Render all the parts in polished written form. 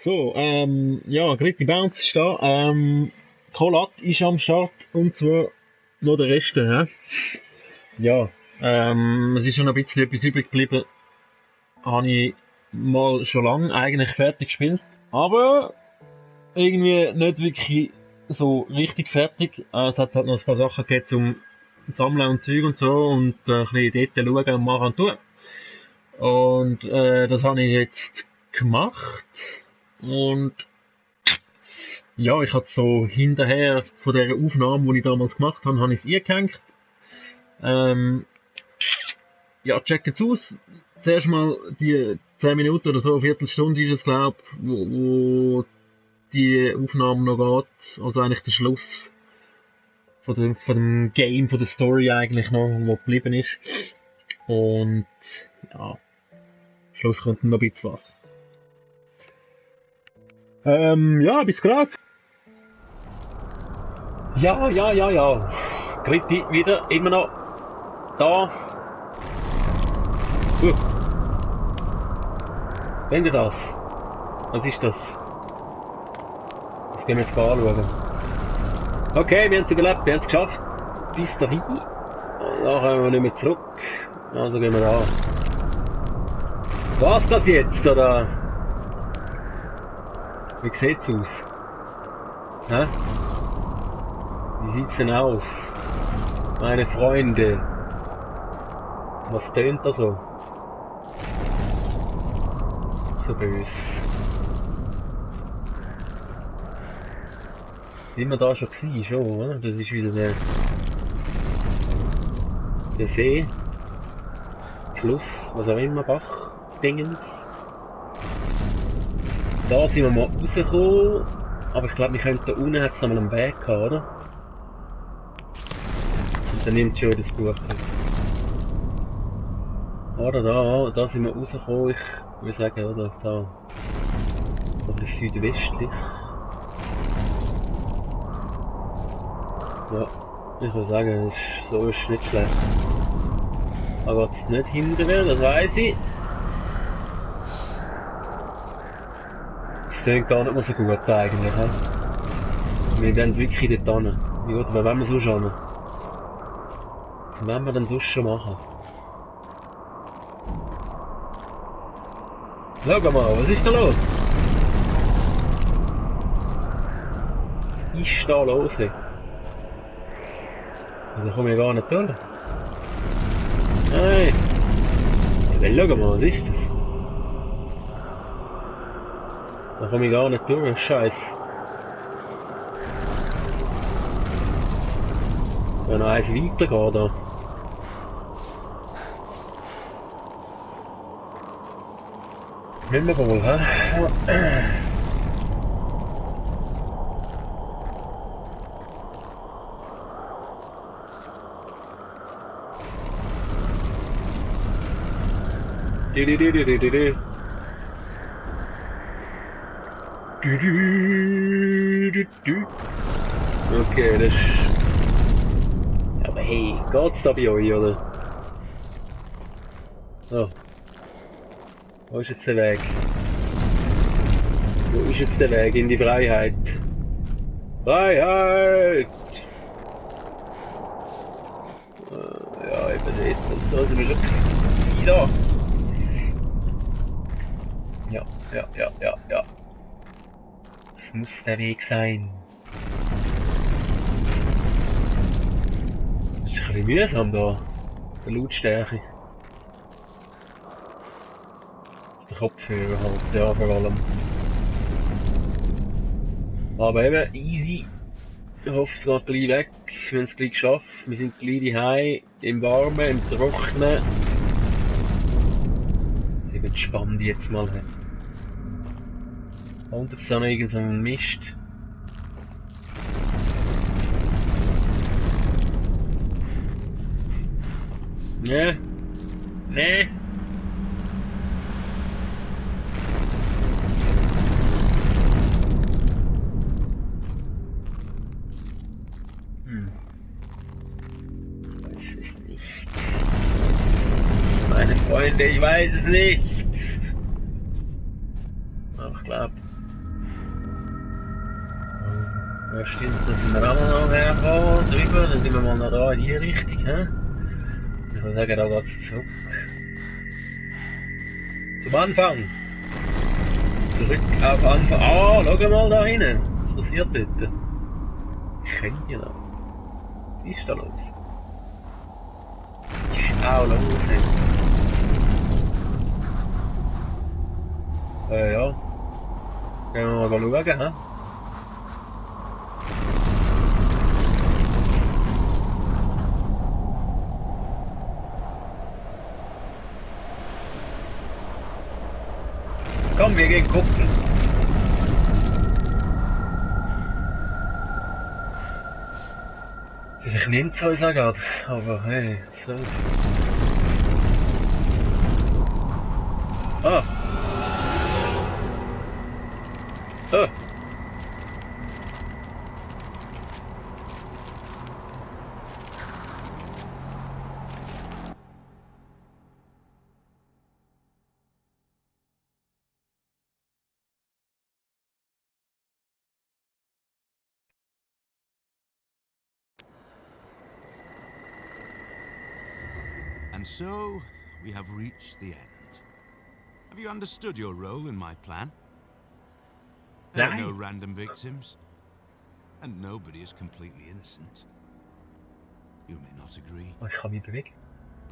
So, ja, Gritibaunz ist da. Kholat ist am Start und zwar noch der Rest, hä? Ja, es ist schon ein bisschen etwas übrig geblieben. Habe ich mal schon lange eigentlich fertig gespielt, aber irgendwie nicht wirklich so richtig fertig. Es hat halt noch ein paar Sachen gegeben zum Sammeln und Zeug und so und ein bisschen dort schauen und machen und tun. Und das habe ich jetzt gemacht. Und ja, ich hatte so hinterher von der Aufnahme, die ich damals gemacht habe, habe ich es eingehängt. Ja, checkt's aus. Zuerst mal die 10 Minuten oder so, eine Viertelstunde ist es, glaube ich, wo die Aufnahme noch geht. Also eigentlich der Schluss von dem Game, von der Story eigentlich noch, wo geblieben ist. Und ja, am Schluss kommt noch ein bisschen was. Ja, bis grad. Ja. Gritti wieder, immer noch da. Wenn ihr das? Was ist das? Das gehen wir jetzt mal anschauen. Okay, wir haben es überlebt, wir haben es geschafft. Bis dahin. Da kommen wir nicht mehr zurück. Also gehen wir da. Was das jetzt, oder? Wie sieht's aus? Hä? Wie sieht's denn aus? Meine Freunde. Was tönt da so? So böse. Sind wir da schon gewesen? Schon, oder? Das ist wieder der See. Fluss, was auch immer, Bach, Dingens. Da sind wir mal rausgekommen, aber ich glaube, wir könnten da unten hat's noch mal einen Weg gehabt, oder? Und dann nimmt schon das Buch. Oder da sind wir rausgekommen, ich würde sagen, oder? Da. Oder südwestlich. Ja, ich würde sagen, so ist nicht schlecht. Aber es nicht hinterher, das weiss ich. Das klingt gar nicht mehr so gut eigentlich, he? Wir wollen wirklich dort hin. Ja gut, aber wenn wir sonst hin? Was wollen wir denn sonst schon machen? Schau mal, was ist da los? Was ist da los, hey? Da komme ich gar nicht durch. Nein! Ja, schau mal, was ist das? Da komme ich gar nicht durch, Scheiß. Wenn noch eins weitergeht da. Nicht mehr wohl, hä? Okay, das ist... Aber hey, geht's da bei euch, oder? So. Wo ist jetzt der Weg? Wo ist jetzt der Weg in die Freiheit? Freiheit! Ja, eben dort und so sind wir schon wieder. Ja. Das muss der Weg sein. Das ist ein bisschen mühsam da, der Lautstärke. Der Kopfhörer halt, ja, vor allem. Aber eben, easy. Ich hoffe, es geht gleich weg. Wir haben es gleich geschafft. Wir sind gleich daheim, im Warmen, im Trockenen. Ich bin gespannt jetzt mal. Und jetzt da noch irgendein Mist. Ne? Ich weiß es nicht. Meine Freunde, ich weiß es nicht. Aber ich glaube, Ja stimmt, da sind wir auch noch hergekommen, drüber, dann sind wir mal noch da in die Richtung, hä? Ich würde sagen, da geht's zurück. Zum Anfang! Zurück auf Anfang. Ah, schau mal da hinten. Was passiert dort? Ich kenne die noch. Was ist da los? Was ist auch los? Ja. Gehen wir mal schauen, hä? Komm, wir gehen gucken. Vielleicht nimmt es uns auch gerade, aber hey, was soll's. Ah! Ah! And so, we have reached the end. Have you understood your role in my plan? There are no random victims, and nobody is completely innocent. You may not agree, but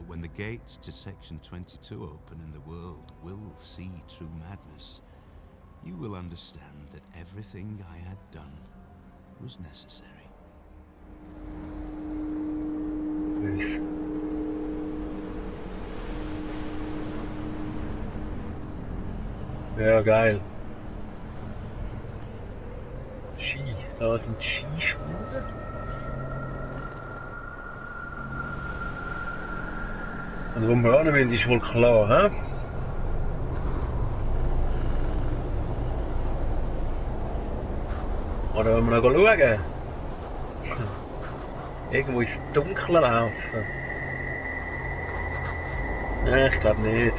when the gates to Section 22 open and the world will see true madness, you will understand that everything I had done was necessary. Yes. Ja, geil. Ski, da sind Skischuhe. Und wo wir hin ist wohl klar, hä? Oder wollen wir noch schauen? Irgendwo ins Dunkle laufen. Nein, ich glaube nicht.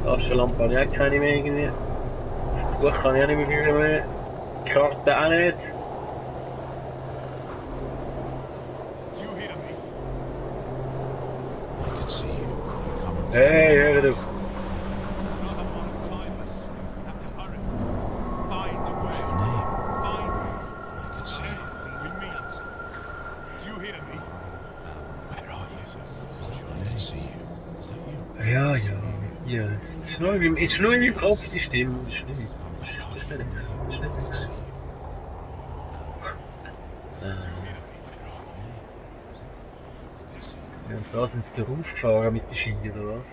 Taschenlampe habe ich auch keine mehr irgendwie. Das Buch kann ich auch nicht mehr. Die Karte auch nicht. Hey, hör du! Ja, ja. Ist nur in meinem Kopf die Stimme. Das ist nicht. Ja, da sind sie raufgefahren mit den Ski, oder was?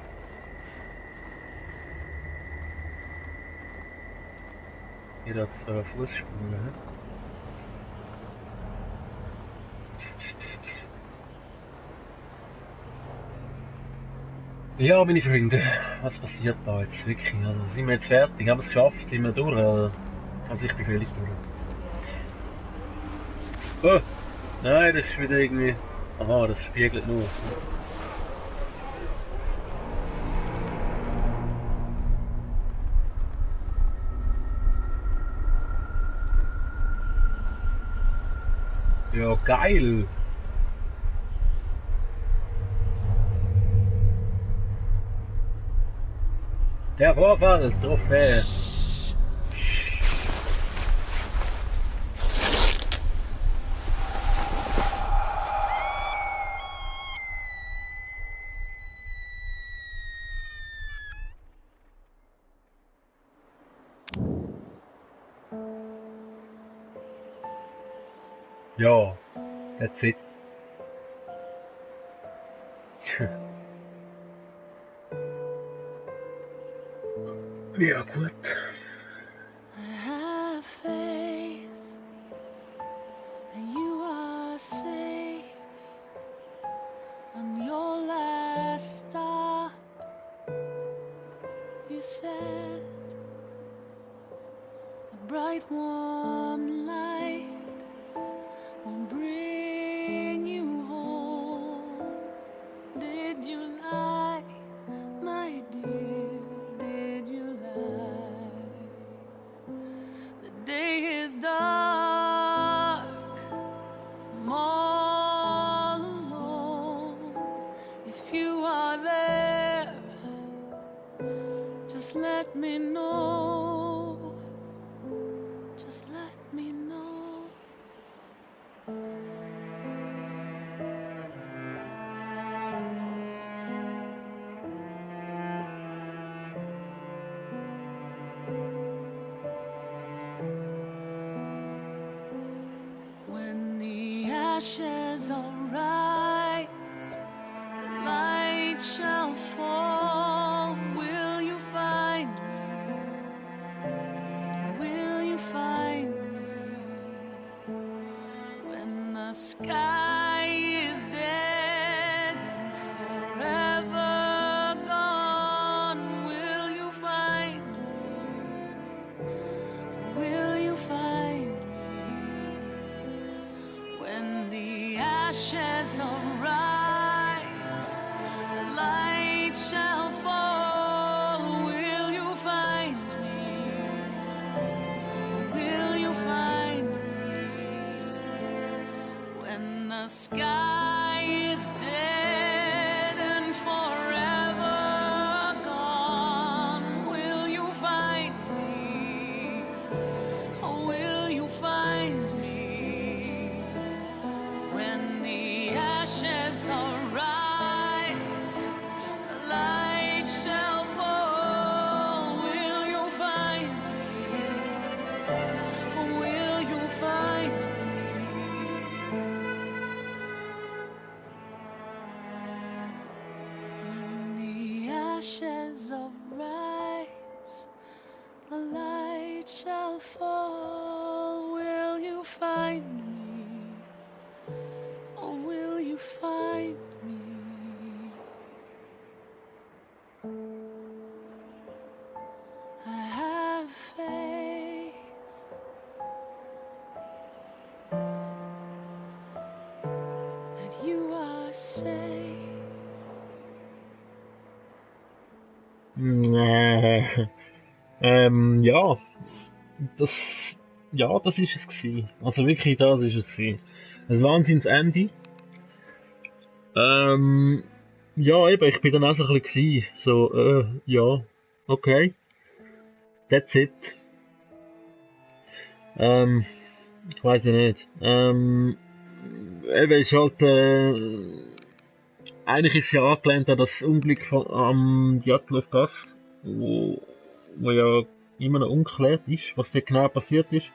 Hier hat es zwar Fußspuren, ne? Ja, meine Freunde, was passiert da jetzt wirklich? Also sind wir jetzt fertig, haben wir es geschafft, sind wir durch? Also ich bin völlig durch. Oh, nein, das ist wieder irgendwie... Aha, das spiegelt nur. Ja, geil! Der Vorfall, Trophäe. Ja, that's it. Ja, gut. I have faith that you are safe on your last stop. You said a bright warm light will bring you home. dark. I'm all alone. If you are there, just let me know. Just let me know. When the ashes all rise, the light shall fall. Will you find me? Will you find me? When the sky is dead and forever gone, will you find me? Will you find me? When the ashes arise, the light shall fall. Will you find me? Will you find me? When the sky is dead and forever gone, will you find me? Or will you find me? When the ashes arise, the light shall fall. Will you find me? Or will you find me? When the ashes arise, the light shall fall. Will you find me? Or will you find me? I have faith that you are safe. Ja, das, ja, das ist es gewesen. Also wirklich, das ist es gewesen. Ein Wahnsinnsende. Ja, eben, ich bin dann auch so ein bisschen gewesen. So, ja, okay, that's it. Ich weiß ja nicht. Eben, ist halt, eigentlich ist es ja angelehnt an das Unglück am Djatlov-Pass, wo ja immer noch ungeklärt ist, was da genau passiert ist.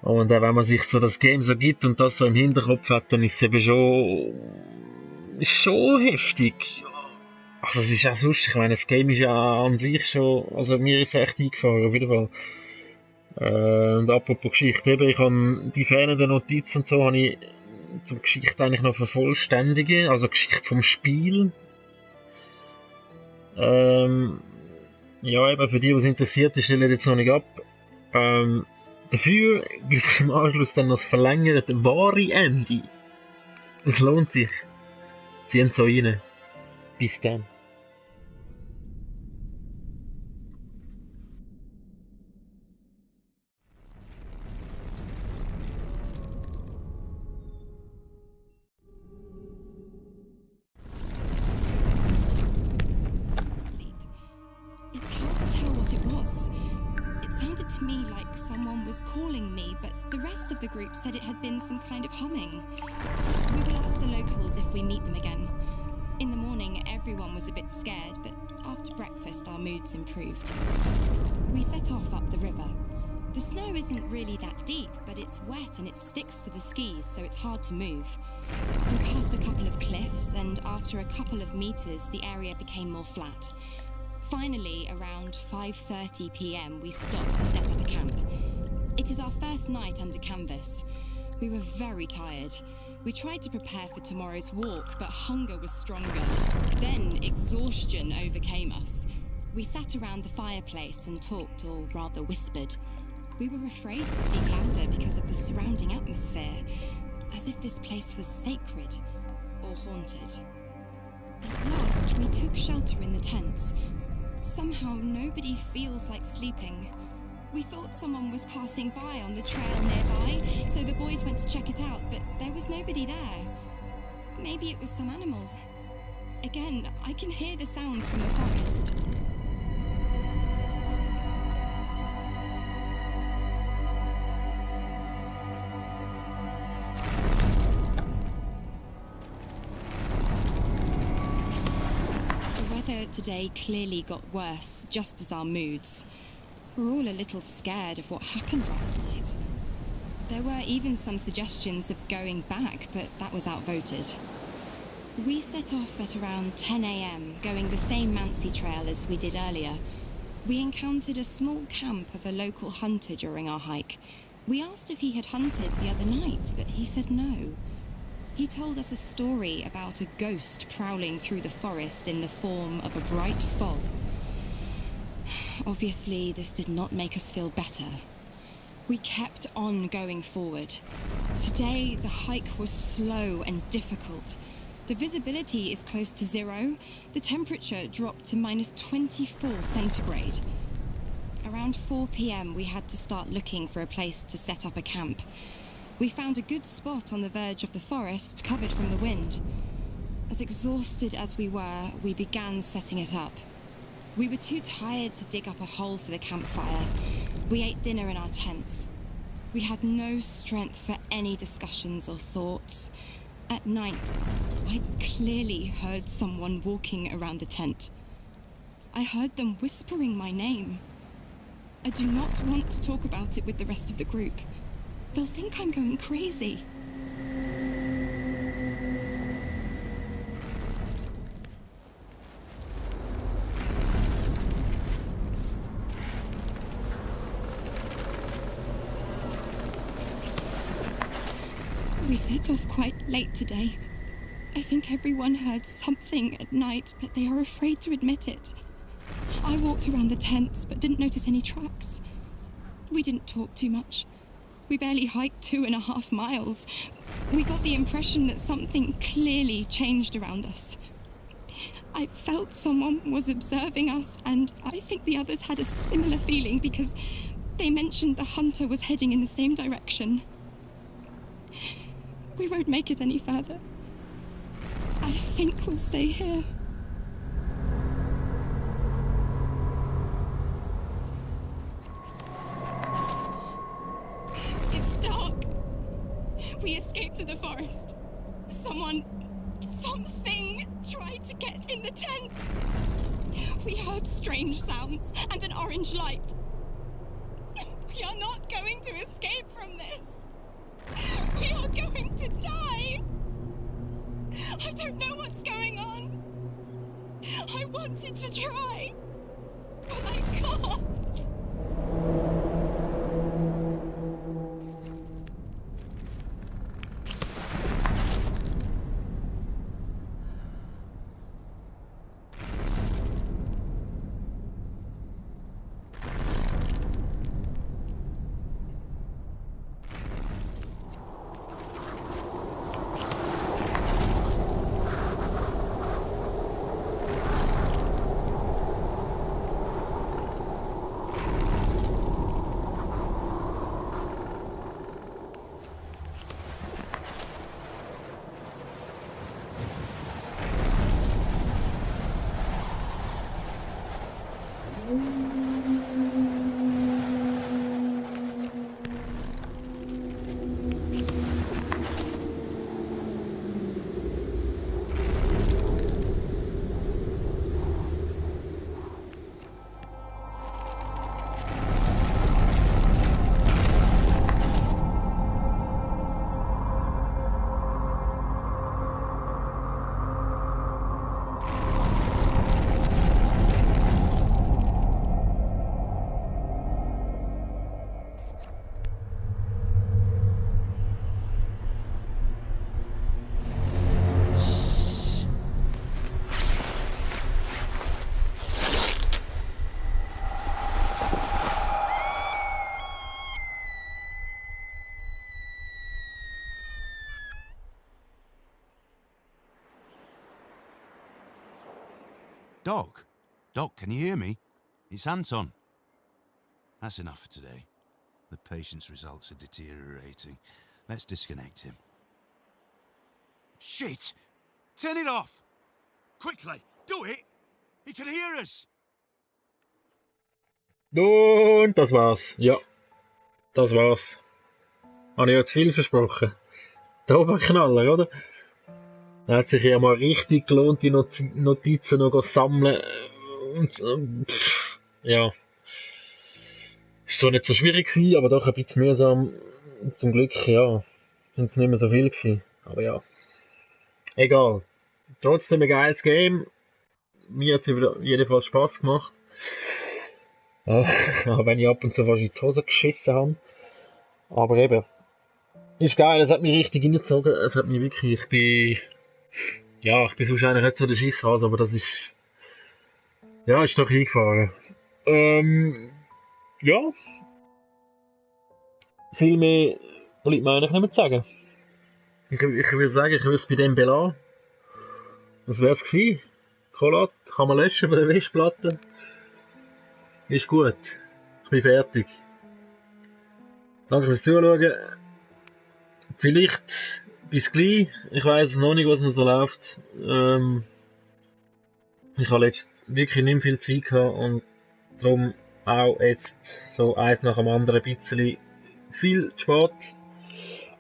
Und wenn man sich so das Game so gibt und das so im Hinterkopf hat, dann ist es eben schon heftig. Also es ist auch sonst, ich meine, das Game ist ja an sich schon, also mir ist es echt eingefahren, auf jeden Fall. Und apropos Geschichte, eben, ich habe die fehlenden Notizen und so, habe ich zur Geschichte eigentlich noch vervollständigen, also Geschichte vom Spiel. Ja, eben, für die, was interessiert ist, stelle ich jetzt noch nicht ab. Dafür gibt es im Anschluss dann noch das verlängerte wahre Ende. Es lohnt sich. Ziehen so rein. Bis dann. It's hard to tell what it was. It sounded to me like someone was calling me, but the rest of the group said it had been some kind of humming. We will ask the locals if we meet them again. In the morning, everyone was a bit scared, but after breakfast, our moods improved. We set off up the river. The snow isn't really that deep, but it's wet and it sticks to the skis, so it's hard to move. We passed a couple of cliffs, and after a couple of meters, the area became more flat. Finally, around 5:30 p.m, we stopped to set up a camp. It is our first night under canvas. We were very tired. We tried to prepare for tomorrow's walk, but hunger was stronger. Then exhaustion overcame us. We sat around the fireplace and talked, or rather whispered. We were afraid to speak louder because of the surrounding atmosphere, as if this place was sacred or haunted. At last, we took shelter in the tents. Somehow, nobody feels like sleeping. We thought someone was passing by on the trail nearby, so the boys went to check it out, but there was nobody there. Maybe it was some animal. Again, I can hear the sounds from the forest. The weather today clearly got worse, just as our moods. We're all a little scared of what happened last night. There were even some suggestions of going back, but that was outvoted. We set off at around 10 a.m, going the same Mansi trail as we did earlier. We encountered a small camp of a local hunter during our hike. We asked if he had hunted the other night, but he said no. He told us a story about a ghost prowling through the forest in the form of a bright fog. Obviously, this did not make us feel better. We kept on going forward. Today, the hike was slow and difficult. The visibility is close to zero. The temperature dropped to -24 centigrade. Around 4 p.m, we had to start looking for a place to set up a camp. We found a good spot on the verge of the forest, covered from the wind. As exhausted as we were, we began setting it up. We were too tired to dig up a hole for the campfire. We ate dinner in our tents. We had no strength for any discussions or thoughts. At night, I clearly heard someone walking around the tent. I heard them whispering my name. I do not want to talk about it with the rest of the group. They'll think I'm going crazy. We set off quite late today. I think everyone heard something at night, but they are afraid to admit it. I walked around the tents, but didn't notice any tracks. We didn't talk too much. We barely hiked 2.5 miles. We got the impression that something clearly changed around us. I felt someone was observing us, and I think the others had a similar feeling because they mentioned the hunter was heading in the same direction. We won't make it any further. I think we'll stay here. It's dark. We escaped to the forest. Something tried to get in the tent. We heard strange sounds and an orange light. We are not going to escape from this. We are going to die! I don't know what's going on. I wanted to try, but I can't. Doc? Doc, can you hear me? It's Anton. That's enough for today. The patient's results are deteriorating. Let's disconnect him. Shit! Turn it off! Quickly! Do it! He can hear us! Und das war's. Ja, das war's. Habe ich ja zu viel versprochen. Der Oberknaller, oder? Da hat sich ja mal richtig gelohnt, die Notizen noch zu sammeln. Und, ja. Ist zwar nicht so schwierig gewesen, aber doch ein bisschen mühsam. Zum Glück, ja, sind es nicht mehr so viel gewesen. Aber ja. Egal. Trotzdem ein geiles Game. Mir hat es jedenfalls Spass gemacht. Auch wenn ich ab und zu fast in die Hose geschissen habe. Aber eben. Ist geil, es hat mich richtig reingezogen. Es hat mich wirklich, ich bin sonst eigentlich nicht so der Schisshase, aber das ist, ja, ist doch eingefahren. Ja. Viel mehr bleibt mir eigentlich nicht mehr zu sagen. Ich würde sagen, ich würde es bei dem belassen. Das wär's gewesen. Kholat kann man löschen bei der Festplatte. Ist gut. Ich bin fertig. Danke fürs Zuschauen. Vielleicht bis gleich. Ich weiss noch nicht, was noch so läuft. Ich habe jetzt wirklich nicht mehr viel Zeit gehabt und darum auch jetzt so eins nach dem anderen ein bisschen viel zu spät.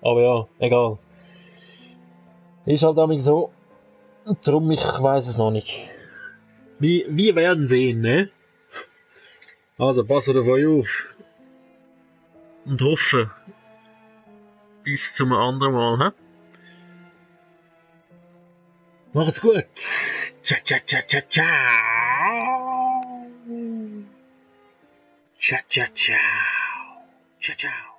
Aber ja, egal. Ist halt damit so. Und darum, ich weiss es noch nicht. Wir werden sehen, ne? Also, passt auf euch auf. Und hoffe, bis zum anderen Mal, hä? Macht's gut. Ciao, ciao, ciao, ciao, ciao. Ciao, ciao, ciao. Ciao, ciao.